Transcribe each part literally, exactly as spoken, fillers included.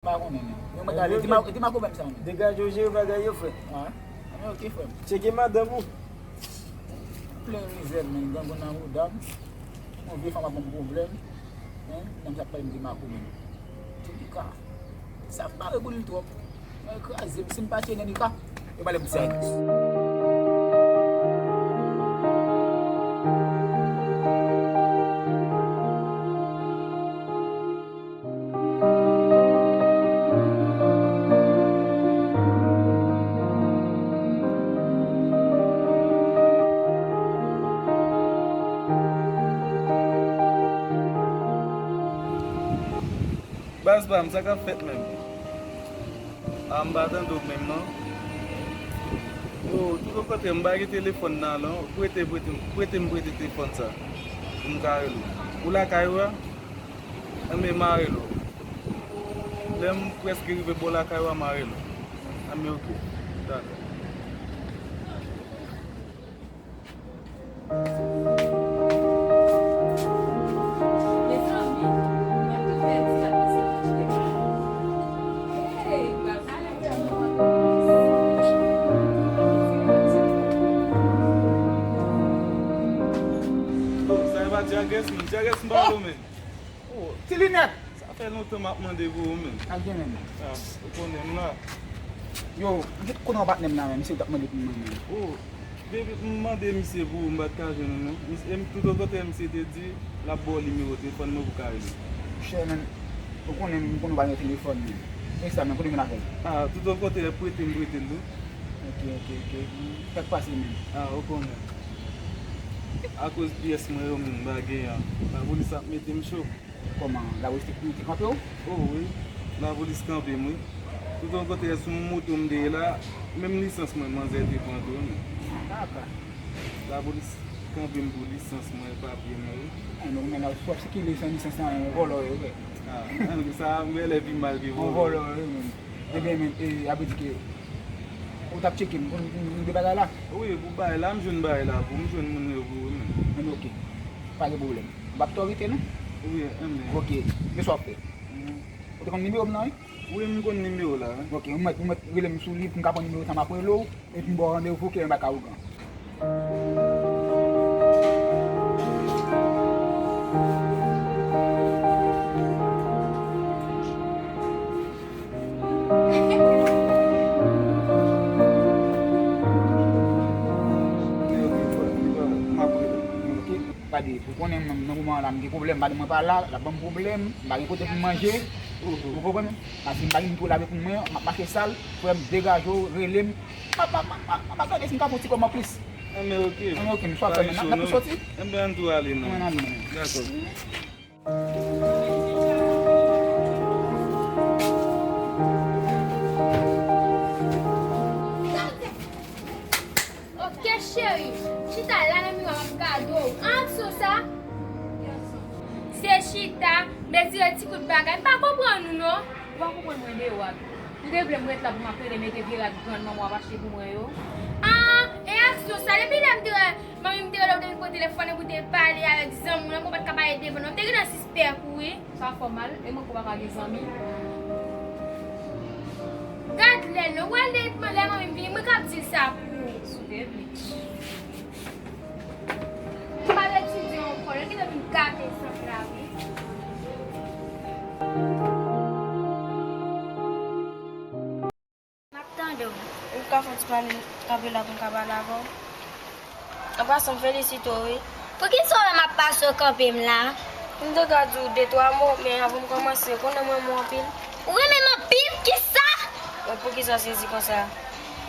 Pa konnen, men. Yon mwen gade, di ma, di ma konnen sa, men. Degaje w jere bagay yo, frè. Ah, men ok, frè. Tcheke madanm ou. Plen rizèl, men, grangou nan wouda m. Yon vye fanm ap ban m pwoblèm. Hein? Nèg sa ap pale m de Marco menm. Tcheke ka. Sa m bare pou li twòp. Mwen kraze m, si m pa tcheke Nika, yo pale m sèvis. Baz pa m, sa k ap fèt menm? A, m pa tande w menm non. Yo, tout okontrè, m pa gen telefòn nan non. Prete, prete, prete m prete telefòn sa pou m ka rele w. Ou lakay ou a? Enben, m a rele w. Lè m prèske rive bò lakay ou a, m a rele w. Enben, ok. Dakò. Mezanmi, mwen tou pèdi ak mesaj ki te ba mwen. Hey, pral pale avè mwen. Bon, sa e pa Tiagrès, men Tiagrès m pa wè w, men. Oh, ti linèt! Sa fè lontan m ap mande pou ou, men. Al gen, men. Ah, ou konnen m la. Yo, m te konn yon patnè m la, men misye t ap mande pou mwen, men. Oh, depi m mande misye pou ou, m pa t ka jwenn ou, non. Misye, m, tout okontrè, misye te di l ap ba w nimewo telefòn mwen pou w ka rele. Monchè, men, ou konnen m konn ou pa gen telefòn, men. E sa, men, kote m vin avè l? Ah, tout okontrè, prete m, prete l tou. Ok, ok, ok. Sa k pase, men? Ah, ou konnen. Akoz pyès mwen yo, men, m pa gen an. Lapolis ap mete m cho. Kòman? Lapolis te, te kanpe w? Oh wi, lapolis kanpe m wi. Tout yon kote sou yon moto m te ye la, menm lisans mwen manzè te pran tou wi. Kaka. Lapolis kanpe m pou lisans mwen, papye mwen wi. Ay, men ou menm la, w ap sikile san lisans nan men, vòlò w ye, frè. Ah, sa genlè pi mal ke vòlò. Yon vòlò w ye, menm. Ebyen, men, e, sa vle di ke ou t ap tcheke m pou n, pou n, pou n de bagay la? Wi, pou bagay la, m jwenn bagay la pou m jwenn moun yo pou ou menm. Enben, ok. Pa gen pwoblèm. M p ap twò rete, non? Wi, enben. Ok. Men sa w ap fè. Mhm. Ou te konn nimewo m nan, wi? Wi, m konn nimewo la, wi. Ok, ou mèt, ou mèt rele m sou li pou m ka pran nimewo sa, m ap rele w, epi m ba w randevou klè anba ka ougan. Gade, ou konnen mwen, nan moman an la, m gen pwoblèm, madanm mwen pa la, l ap ban m pwoblèm, m pa gen kote pou m manje. Ou konprann? Paske m pa gen pou lave pou mwen, m ap mache sal, frè m, degaje w, rele m. M ap, m ap, m ap, m ap gade si m ka fè yon ti kòb anplis. Enben, ok. Enben, ok, m sot fè, men n ap, n ap soti. Enben, ann tou ale, non. Ann ale, non. Dakò. Ok, cheri. Chita la nan miwa, m ap gade w. An, aksyon sa? Se chita, mezire ti kout bagay. M pa konprann ou, non. Ou pa konprann mwen de wak. Ou te vle m ret la pou m ap rele mete vye rad grann manman w ap achte pou mwen yo? Ah, e aksyon sa, depi lè m te wè manmi m te rele w, te vin pran telefòn nan pou te pale avèk zanmi w, nan mwen pa t ka pale devan non, m te gentan sispèk ou wi. Sa fè w mal, e mwen kou pa ka gen zanmi. Gad lè non, wè lè, lè manmi m vini, mwen k ap di l sa pou ou. Si w te vle. M pa etidye ankò, yo gentan vin gate sant la wi. M ap tande w. Ou ka fè ti pale, kanpe la pou m ka pale avè w? An pasan, m felisite w wi. Poukisa w wè m ap pase w kanpe m la? M te ka di w de twa mo, men avan m kòmanse, konnen m renmen w anpil. Ou renmen m anpil? Kisa? Poukisa w sezi konsa?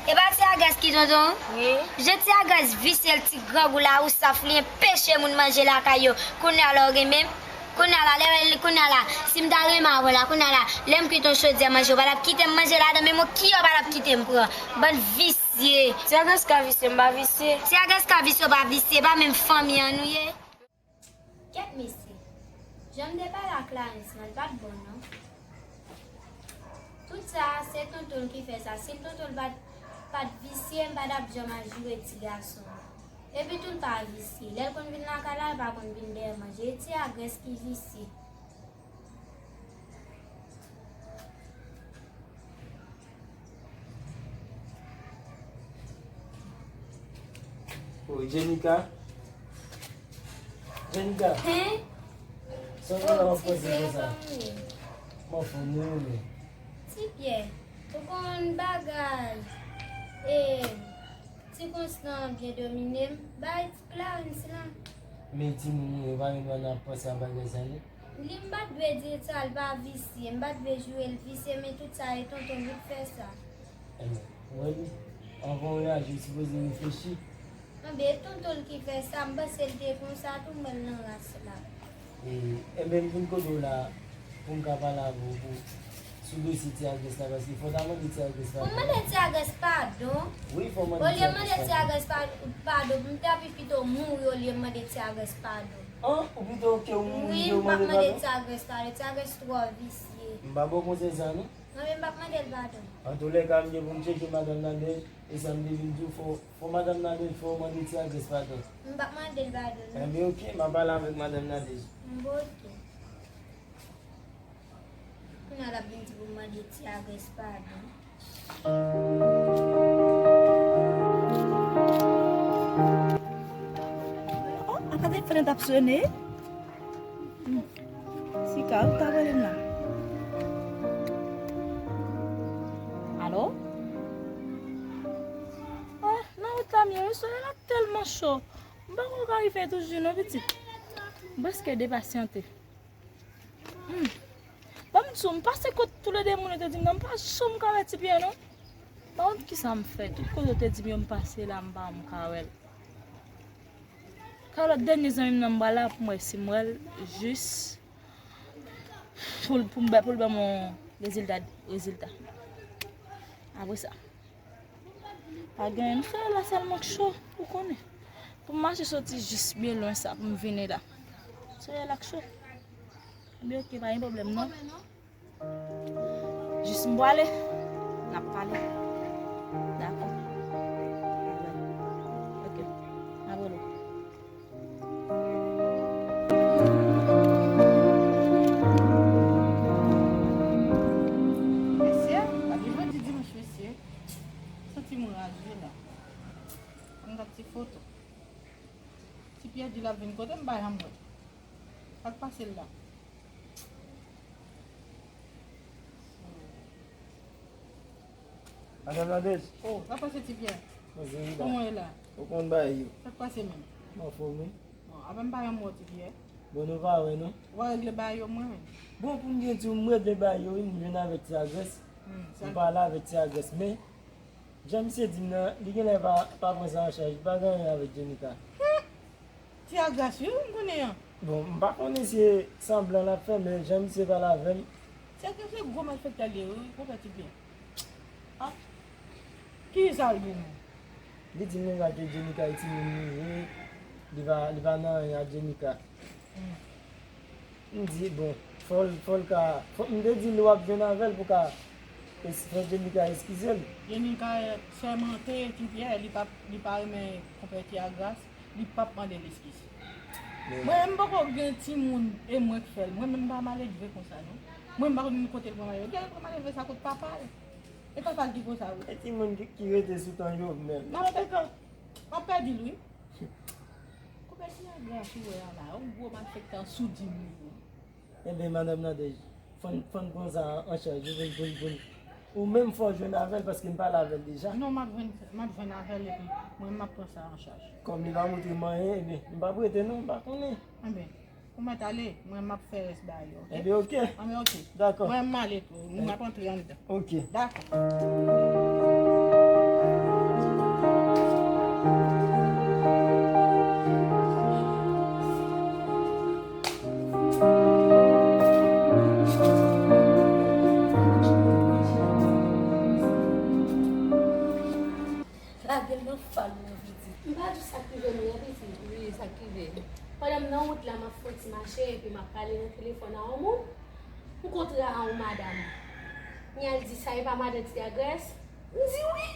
E pa Tiagrès ki tonton w? Wi. Jan Tiagrès visye l, ti grangou la, ou saf, li enpeche moun manje lakay yo. Kounye a la w renmen m? Kounye a la, lè, kounye a la, si m ta renmen avè w la, kounye a la, lè m kwit yon chodyè manje, w pa t ap kite m manje ladan, menm yon kiyè w pa t ap kite m pran. Bann visye. Tiagrès ka visye, m pa visye. Tiagrès ka visye, w pa visye, pa menm fanmi an nou ye. Kèt mesye. Jan m te pale ak Clarence lan, l pa t bon non. Tout sa a, se tonton l ki fè sa. Si tonton l pa t, pa t visye, m pa t ap janm al joure ti gason an. Epi tou, l pa visye. Lè l konn vin lakay la, l pa konn vin dèyè manje. E Tiagrès ki visye. Jenika. Jenika. Hen? Sa w la w ap panse konsa? M anfòm wi, men. Ti Pyè, ou konn bagay. E, ti Konstan byen domine m. Bay Clarence lan. Men timoun wi, yo pa gen dwa nan ap panse a bagay sa non. Li m pa t dwe di l sa, l pa visye. M pa t dwe joure l visye, men tout sa e tonton vin fè sa. Enben, ou wè li, anvan w reyaji, ou sipoze reflechi. Anben, e tonton l ki fè sa, m panse l te konsa tou, m wè l nan ras la. E, enben, m vin kote w la pou m ka pale avè w pou, sou dosye ti Agnes la, paske fò w ta mande ti Agnes padon. Pou m mande ti Agnes padon? Wi, fò w mande ti Agnes padon. Olye m mande ti Agnes pa-, padon, m ta pi pito mouri olye m mande ti Agnes padon. An, ou pito ke w mouri ke w mande padon? Wi, m p ap mande ti Agnes padon. Ti Agnes twò visye. M pa ba w konsèy sa non. Mwen menm m p ap mande l padon. Antoulèka, m gen pou m tcheke madanm Nadège, e sa m te vin di w, fò, fò madanm Nadège, fò w mande ti Agnes padon. M p ap mande l padon non. Enben, oke, m a pale avèk madanm Nadège. Bon, oke. Kounye a l ap vin di pou m mande ti Agnes padon. Oh, apa telefòn nan t ap sone? Hmm. Sika, ou ta rele m la. Alo? Ah, nan wout la m ye wi, solèy la tèlman cho. M poko ka rive toujou non, pitit. M prèske depasyante. Hmm. Ban m di w, m pase kot toulede moun yo te di m nan, m pa janm ka wè Ti Pyè non. M pa konn kisa m fè, tout kote yo te di m yo m pase la, m pa janm ka wè l. Kalòt dènye zanmi m nan m pral la pou m wè si m wè l, jis pou l, pou m ba, pou l ban m yon rezilta, rezilta. Apre sa, pa gen anyen m fè la, sèlman k cho, ou konnen. Pou m mache soti jis byen lwen sa, pou m vini la. Solèy la k cho. Ebyen, oke, pa gen pwoblèm non. Jis m pwale, n ap pale. Dakò. Oke. M ap rele w. Mesye, pa gen jodi dimanch, mesye. Santi m raje la. Ann gad ti foto. Ti Pyè di l ap vin kote m, pa janm wè. Sa k pase l la? Madanm Nadège. Oh, sa pase Ti Pyè? Kòman w ye la? Ou konn bagay yo. Sa k pase menm? M anfòm wi. Bon, apa m pa janm wè w Ti Pyè? Bon, nou pa wè non. Ou pa regle bagay yo mwen menm? Bon, pou m byen di w, m regle bagay yo wi, m jwenn avèk ti Agnes. Hmm, m pale avèk ti Agnes, men jan misye di m nan, li genlè pa, pa pran sa an chaj, li pa gen anyen avèk Jenika. Hmm. Ti Agras wi, m konnen an. Bon, m pa konnen si se sanblan l ap fè, men jan misye pale avè m. Ti Agras se gwo malfektè l ye wi, konpè Ti Pyè. Ah, kisa l gen menm? Li di m konsa ke Jenika e timoun li ye, li pa, li pa nan anyen ak Jenika. Hmm. M di, bon, fò l, fò l ka, fò, m te di l w ap jwenn avè l pou ka es-, fè Jenika eskize l. Jenika sèmante Ti Pyè, li pa, li pa renmen konpè Ti Agras, li p ap mande l eskize. Mwen menm m poko gen timoun e mwen k fè l. Mwen menm m pa maledve konsa non. Mwen m pa konn kote l pran maledve. Gen lè l pran maledve sa kot papa l. E papa l ki konsa wi. E timoun ki, ki rete sou tan Jovenel. M ap pèdi l wi. Konpè Ti Agras ou wè a la, yon gwo malfektè an soudin li ye. Enben, madanm Nadège, fò n, fò n pran sa an chaj, wi, pou n, pou n, pou n, ou menm fò w jwenn avè l, paske m pale avè l deja. Non, m ap jwenn, m ap jwenn avè l, epi mwen, m ap pran sa an chaj. Kòm li pa montre m anyen, enben, m p ap rete non, m pa konnen. Enben, ou mèt ale, mwen, m ap fè rès bagay yo, oke? Enben, oke. Enben, oke. Dakò. Mwen, m ale tou, m ap antre anndan. Oke. Dakò. Lage l nan fal mwen, pitit. M pa di w sa k rive mwen an, pitit. Wi, sa k rive. Pandan m nan wout la, m ap fè yon ti mache, epi m ap pale nan telefòn a yon moun. M kontre a yon madanm. Ni al di sa, e pa madan Ti Agrès? M di wi.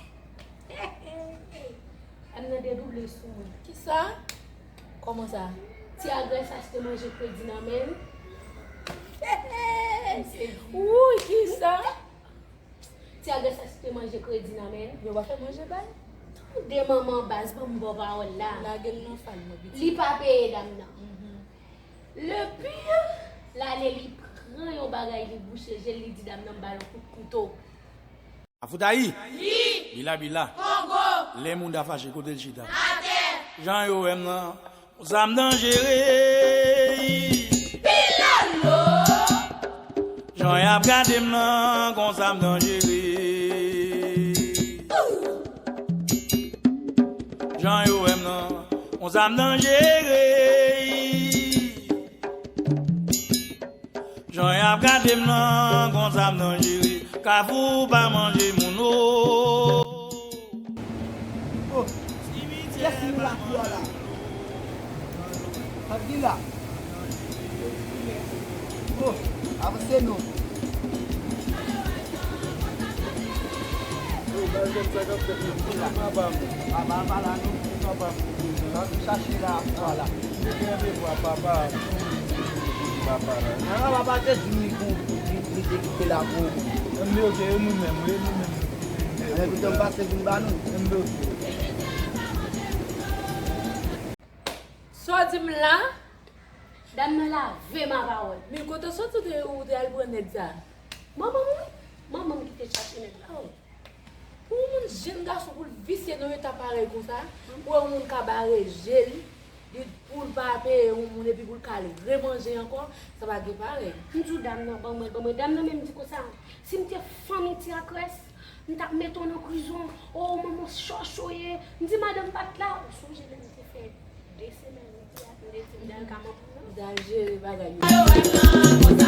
M nan dedouble sou mwen. Kisa? Kòman sa? Ti Agrès achte manje kredi nan men l. Wouy, kisa? Ti Agrès achte manje kredi nan men l. Yo pa fè manje bay. De manman baz, ban m ba w pawòl la. Lage l nan fal mwen, pitit. Li pa peye dam nan. Le pire, l ale li pran yon bagay, li bouche je l, li di dam nan m ba l yon kout kouto. Afoutayi! Wi! Bila bila! Kongo! Lè moun ta fache, kote l chita? Atè! Jan yo wè m nan, konsa m danjere. Pilolo! Jan y ap gade m nan, konsa m danjere. Jan yo wè m nan, konsa m danjere. Jan y ap gade m nan, konsa m danjere. Kafou pa manje moun o. Oh, kiyès ki la kou a la? Sa k gen la? Oh, avanse non. Yo, gade sa k ap fèt nan papa m. Papa pa la non. Papa m. Chache la, vwala. Li gen devwa papa. Papa la. Nan papa te di m li pou li, li te kite la pou ou. M bloke, e nou menm, e nou menm. Envite m pase vin ba nou. M bloke. Sa w di m la? Dam nan lave m a pawòl. Men kote w soti ou te, ou te al pran nèg sa? Manman m wi. Manman m ki te chache nèg la. Oh. Pou yon moun jenn gason pou l visye nan eta parèy konsa, pou yon moun ka bare je l, li pou l pa peye yon moun epi pou l ka al remanje ankò, sa pa gen parèy. M di w dam nan ban mwen, ban mwen. Dam nan menm di konsa, si m te fanmi Ti Akrès, m t ap mete w nan prizon. O, manman w chòch ou ye. M di madanm pa t la. Ou sonje lè m te fè de semèn m te ap mete m nan ka manman nan? M t al jere bagay yo.